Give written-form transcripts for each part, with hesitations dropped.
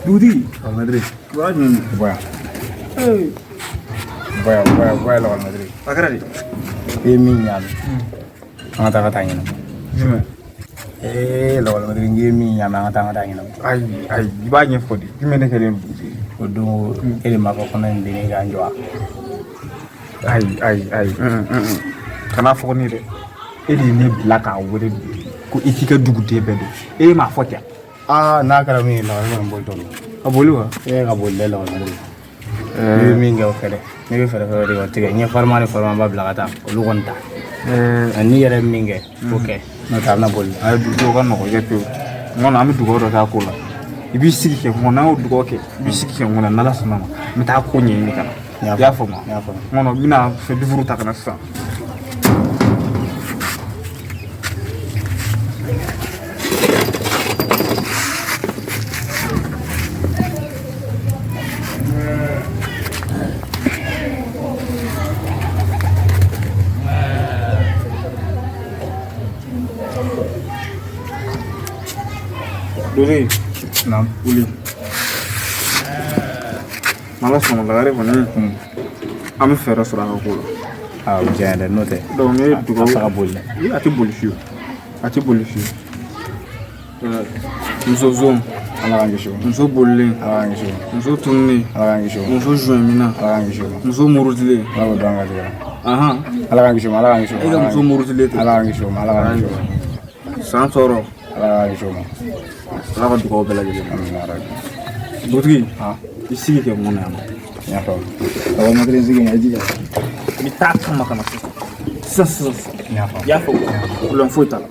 Dugutigi. Lakɔlimɛtiri. Kibaruya jumɛn? Bɔ yan. Bɔ yan, bɔ yan, bɔ yan lakɔlimɛtiri. A kɛra di? I ye min ɲami. An ka taa ka taa ɲɛnabɔ. Jumɛn? Ee lakɔlimɛtiri, n k'i ye min ɲami, an ka taa an ka taa ɲɛnabɔ. Ayi, ayi, i b'a ɲɛfɔ de. Jumɛn de kɛlen dugutigi? O don e de m'a fɔ kɔnɔ in binnen k'an jɔ wa? Ayi, ayi, ayi. Kana fɔ ne dɛ. E de ye ne bila k'a wele dugutigi ko i k'i ka duguden bɛɛ don. E m'a fɔ ten. Aa, n'a kɛra min ye, lakɔlimɛtiri kɔni bolitɔ don. A boli wa? E ka boli dɛ lakɔlimɛtiri. Ne bɛ min kɛ o kɛ dɛ. Ne bɛ fɛɛrɛ fɛn o tigɛ. N ye farima ni farimaba bila ka taa olu kɔni ta. N'i yɛrɛ ye min kɛ o kɛ. N'o tɛ a bɛna boli. Ayi, dugutigi, o ka nɔgɔn kɛ pewu. N kɔni, an bɛ dugawu dɔ k'a ko la. I b'i sigi kɛ n kɔnɔ, n'an y'o dugawu kɛ, i b'i sigi kɛ n kɔnɔ, n'Ala sɔnna ma, n bɛ taa ko ɲɛɲini ka na. I y'a faamu? N y'a faamu. N kɔnɔ, n bɛna fɛn livre ta ka na sisan. Dugutigi. Naamu. Wuli. N'Ala sɔnna, lagare kɔni, an bɛ fɛɛrɛ sɔrɔ a ka ko la. Aa, o diya n ye dɛ, n'o tɛ. Donc ne ye dugawu. A fɛ ka boli dɛ. A tɛ boli fiyewu. A tɛ boli fiyewu. Muso zon. Ala k'an kisi o ma. Muso bolilen. Ala k'an kisi o ma. Muso tununnen. Ala k'an kisi o ma. Muso zuwɛnminna. Ala k'an kisi o ma. Muso murutilen. Ala k'o dɔn an garisɛgɛ la. Ahan. Ala k'an kisi o ma. Ala k'an kisi o ma. E ka muso murutilen tɛ. Ala k'an kisi o ma. Ala k'an kisi o ma. San tɔɔrɔ. Ala k'an kisi o ma. Ala ka dugawu bɛɛ lajɛlen. Amina yarabi. Dugutigi. Han. I sigi kɛ mun na yan nɔ? N y'a faamu. Lakɔlimɛtiri sigi ɲɛ, i jija. N bɛ taa kama ka na sisan. Sisan sisan sisan. N y'a faamu. I y'a faamu? Problème foyi t'a la.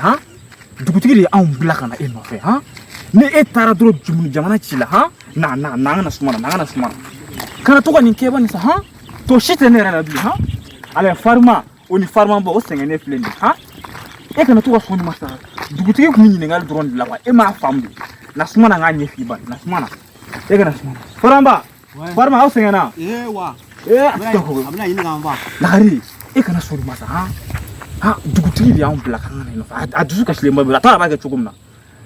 Han, dugutigi de ye anw bila ka na e nɔfɛ. Han, ni e taara dɔrɔn jumuni jamana ci la. Han, na na na, an kana suma na, na an kana suma na, kana to ka nin kɛ bani sa. Han, to si tɛ ne yɛrɛ la bilen. Han, ala farima o ni farima bɔ o sɛgɛnnen filɛ nin ye. Han, e kana to ka sɔn nin ma sa. Dugutigi kun bɛ ɲininkali dɔrɔn de la wa, e m'a faamu de. Na suma na, n k'a ɲɛf'i ba. Na suma na, e kana suma na. Faramba, farima, aw sɛgɛnna. Ee wa. Ee, a tɛ ko. A bɛna ɲini k'an fa. Lagare, e kana sɔn nin ma sa. Han han, dugutigi de y'anw bila k'an ka na i nɔfɛ. A dusu kasilenba bɛ, a t'a dɔn a b'a kɛ cogo min na.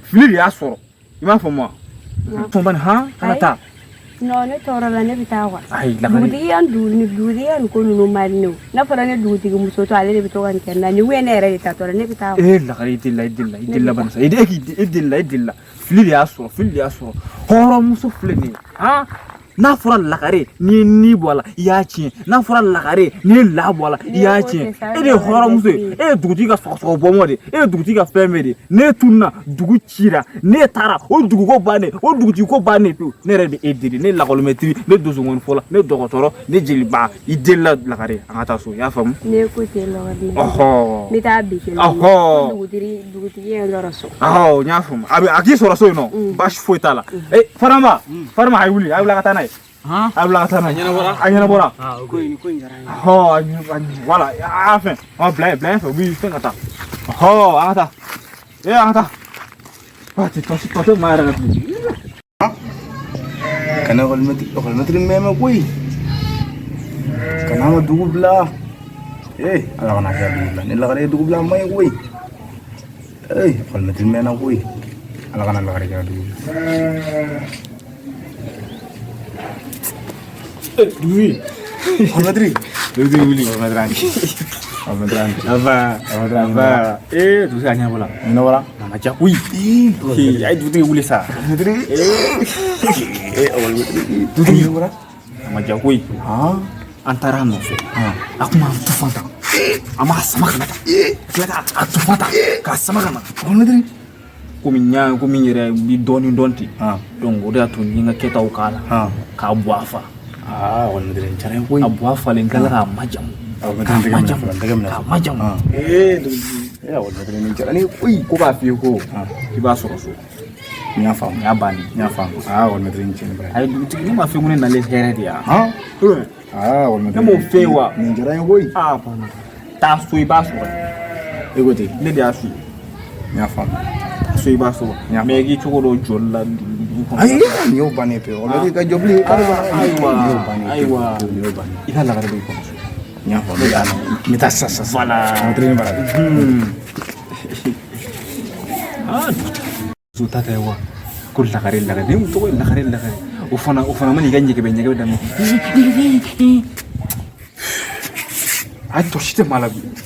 Fili de y'a sɔrɔ, i m'a faamu wa? Tɔnba nin, han, kana taa. Non, ne tɔɔrɔ la, ne bɛ taa quoi. Ayi Lagare. Dugutigi yan du ni dugutigi yan ko ninnu man di ne o. N'a fɔra ne dugutigi muso to ale de bɛ to ka nin kɛ n na. Nin ye ne yɛrɛ de tatɔ la, ne bɛ taa. Ee Lagare, i delila, i delila, i delila bani sa. E k'i e delila, e delila. Fili de y'a sɔrɔ, fili de y'a sɔrɔ. Hɔrɔnmuso filɛ nin ye. Han, n'a fɔra Lagare, n'i ye ni bɔ a la, i y'a tiɲɛ. N'a fɔra Lagare, n'i ye la bɔ a la, i y'a tiɲɛ. E de ye hɔrɔnmuso ye, e ye dugutigi ka sɔgɔsɔgɔ bɔmɔ de ye, e ye dugutigi ka fɛn bɛɛ de ye. Ne tununna, dugu cira, ne taara o duguko bannen, o dugutigi ko bannen pewu. Ne yɛrɛ de e deli, ne lakɔlimɛtiri, ne donsongɔni fɔla, ne dɔgɔtɔrɔ, ne jeliba, i delila Lagare, an ka taa so, i y'a faamu? Ne ko ten Lagare. Ɔhɔ. N bɛ taa bi kelen. Ɔhɔ. Dugutigi ye n sɔrɔ so. Awɔ, n y'a faamu. A bɛ a k'i sɔrɔ so yen nɔ, baasi foyi t'a la. Ee Faramba, Faramba, a ye wuli, a ye wuli a ka taa n'a ye. A wuli a ka taa n'a ye. A ɲɛnabɔra. Ko in ko in diyara n ye. Ɔhɔ, voilà, a fɛn. Ɔ, bila yen, bila yen fɛ, u b'i fɛn ka taa. Ɔhɔ, an ka taa. Ee, an ka taa. Ah, tɛ tɔ tɔ tɛ maa yɛrɛ la bilen. Kana ekɔlimɛtiri mɛmɛ koyi. Kana an ka dugu bila. Ee, Ala kana kɛ dugu bila. Ni lagare ye dugu bila, a man ɲi koyi. Ee, ekɔlimɛtiri mɛnna koyi. Ala kana lagare kɛ dugu bila. Ee, dugutigi. Ekɔlimɛtiri. Dugutigi, wuli. Ekɔlimɛtiri an ci. Ekɔlimɛtiri an ci. Aba, Ekɔlimɛtiri an aba. Ee, dugutigi, a ɲɛnabɔra. Ɲɛnabɔra. A ma diya koyi. Ee, a ye dugutigi wuli sa. Ekɔlimɛtiri. Ee, ekɔlimɛtiri. Dugutigi. Ɲɛnabɔra. A ma diya koyi. Han. An taara a nɔfɛ. A kun b'an tufan tan. An b'a sama ka na tan. Tila k'a tufan tan. K'a sama ka na. Ekɔlimɛtiri. Komi n y'a komi n yɛrɛ bi dɔɔnin dɔn ten. Han. Donc o de y'a to n ye n ka kɛtaw k'a la. Han. K'a bɔ a fa. Aa, ekɔlimɛtiri nin diyara n ye koyi. A bɔ a falen, n tilala k'a majamu. Ekɔlimɛtiri, n tɛgɛ minɛ fɔlɔ, n tɛgɛ minɛ K'a fɔlɔ. majamu. Han. Ee dugutigi. Ee, ekɔlimɛtiri nin diyara ne ye koyi. Ko b'a f'i ye ko Han. i b'a sɔrɔ so. N y'a faamu. Nin y'a bannen. N y'a faamu. Aa, ekɔlimɛtiri nin tiɲɛ bara. Ayi dugutigi, ne m'a f'i ye ko ne nalen hɛrɛ de ya. Han. Aa, ekɔlimɛtiri. Ne m'o f'e ye wa? Nin diyara n ye koyi. Aa banna. Taa so, i b'a sɔrɔ. E ko ten. Ne de y'a f'i ye. N y'a faamu. Taa so, i b'a sɔrɔ. N y'a faamu. Mais i k'i cogo dɔ jɔli la dugu kɔnɔ. Ayi, nin y'o bannen pewu. Ekɔlimɛtiri ka jɔ bilen. Ayiwa, Nin y'o bannen pewu. ayiwa. Nin y'o bannen. I ka lagare bɛ i kɔnɔ so. N y'a faamu. N bɛ taa sisan sisan. Voilà. Ekɔlimɛtiri ni bara. Aa, muso ta tɛ wa ko lagare lagare, ni tɔgɔ ye lagare lagare, o fana mana i ka ɲɛgɛbɛ ɲɛgɛbɛ daminɛ, a tɔ si tɛ maa la bilen.